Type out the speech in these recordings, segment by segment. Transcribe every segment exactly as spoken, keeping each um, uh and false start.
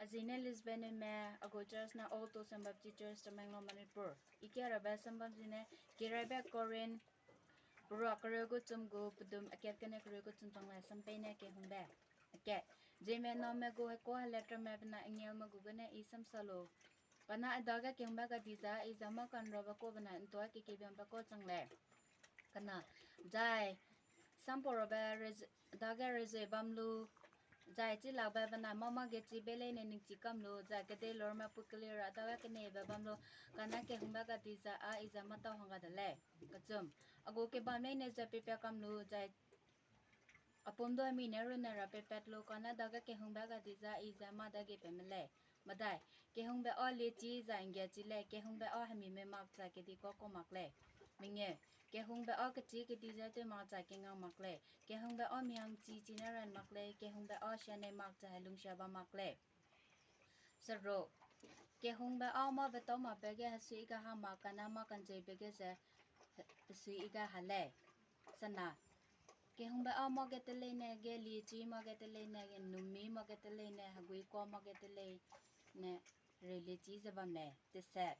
Azine Lisbon me, a gu church ne All Souls Baptist Church, Tamenglong, Manipur. I kia rabe sambam zine, Kiraibe Korin, perua kereu gu chum gu pedum akat gene kereu gu chum chang le sampei ne kehungbe. Akat, Zeme name gu heko heletrame bena angelme gu gene i samsa lu. Kane a dage kehungbe gadi za i ze mâ kanrabe kau bena ntua kekebiangbe kau chang lei. Kane, zai, sampau rabe dage rezei bam lu, zai chilakbe bena mâ mâ gechibe leine ningchi kam lu, zai kedei lorme pui keli ra dage keneibe bam lu, kane kehungbe gadi za a i ze mâ tau hangga de lei. Kechum, a gu kebam leine ze peipat kam lu, zai a pum du hemi ne runne ra peipat lu, kane dage kehungbe gadi za i ze mâ dage peime lei. Medai, kehungbe â liechi zai nggiachi lei, kehungbe â hemime mak zai kedi kuâ kau mak lei. Mengeu, kehungbe â kechî kedi ze tew mak zai kengang mak lei, kehungbe â mi hangchi chine ran mak lei, kehungbe â sianei mak zai helungsia bam mak lei. Seruk, kehungbe â mâ betau makbe ge hesui ga ha mak kane mâ kanzeibe ge ze hesui ga ha lei. Sena, kehungbe â mâ ge teleine ge liechi, mâ ge teleine ge numi, mâ ge teleine hegui kuâ, mâ ge teleine rei liechi ze bam lei. Teset,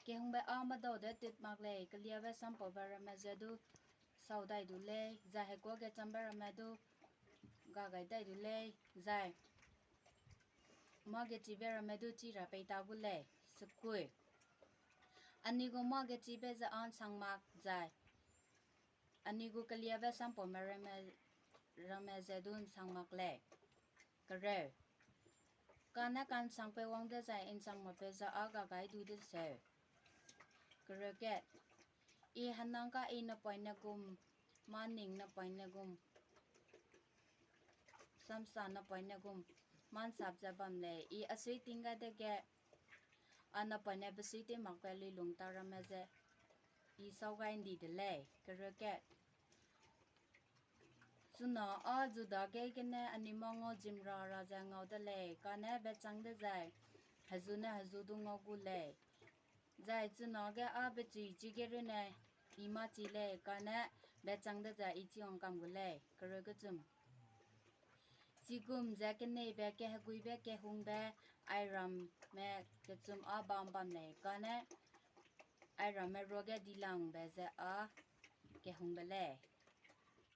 kehungbe â medau de tut mak lei, keliabe sampaube ramme ze du sau dai du lei, zai hekuâ gechâmbe ramme du ga gai dai du lei, zai mâ gechibe ramme du chi ra pei ta gu lei. Sekui, anui gu mâ gechibe ze â nsang mak zai anui gu keliabe sampaume ramme, ramme ze du nsang mak lei. Kereu, kane ka'nsangpeu wang dezai nsang makpeu ze â ga gai du de seu. Kereu kat, i henang ga i napoine gum, mâ ning napoine gum, samsa napoine gum, mâ nsap ze bam lei, i asui ting gai dege, a napoine besui tew makbe luilung ta ramme ze, i sau gai ndi de lei. Kereu kat, chuna â zu dage gene anui mâ ngau zimra ra ze ngau de lei, kane bechâng dezai hezu ne hezu du ngau gu lei. Zai chunage â bechui chige runne i mâ chi lei, kane bechâng dezai i chi wangkam gu lei. Kereu kechum, chigum ze keneibe keheguibe kehungbe airamme kechum â bam bam lei, kane airamme ruage dilangbe ze â kehungbe lei.